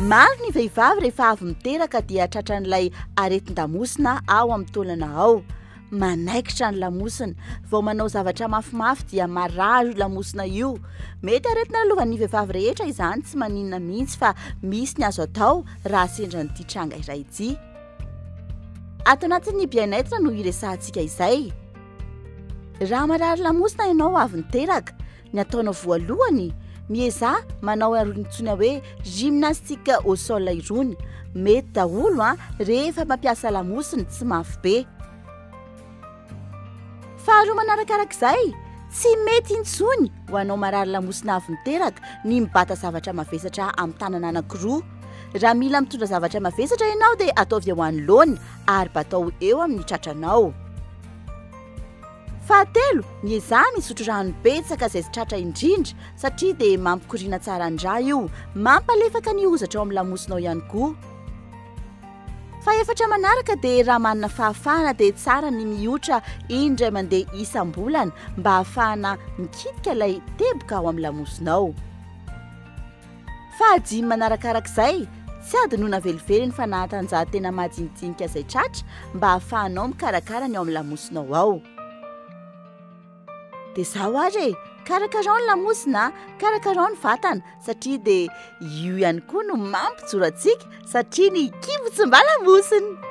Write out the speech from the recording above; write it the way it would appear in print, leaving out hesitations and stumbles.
Maro ny vehivavy rehefa avy miteraka dia tratran'ilay aretin-damosina ao amin'ny taolana ao. Manaikitra ny lamosina. Vao manao zavatra mafimafy dia marary io lamosina io. Mety aretina lalovan'ny vehivavy rehetra izany, tsy maninona mihitsy fa misy ny azo atao raha sendra an'ity tranga iray ity. Ato anatin'ny bien-être no hiresahantsika izay. Raha marary lamosina ianao avy niteraka, Ny ataonao voalohany, miezaha manao irony antsoina hoe gymnastique au sol irony. Mety daholo an, rehefa mampiasa lamosina, tsy mafy be. Faharoa manarakarak'izay, tsy mety intsony ho anao marary lamosina avy niteraka ny mibata zavatra mavesatra amin'ny tanana anankiroa. Raha mila mitondra zavatra mavesatra ianao dia ataovy eo anoloana ary batao eo amin'ny tratranao. Fahatelo, miezaha misotro rano betsaka izay tratra indrindra satria dia mampikoriana tsara ny rà io, mampalefaka ny hozatra ao amin'ny lamosinao ihany koa. Fahefatra manaraka dia raha manana fahafahana dia tsara ny mihotra indray mandeha isam-bolana mba hahafahana mikitika ilay teboka ao amin'ny lamosinao. Fahadimy manarakarak'izay, tsy adinoina velively ny fanatanjahantena majinijinika izay tratra mba hahafahanao mikarakara ny ao amin'ny lamosinao ao. Dia izao ary e, karakarao ny lamosina, karakarao ny vatana satria dia io ihany koa no mampijoro antsika satria ny kibo tsy mba lamosina.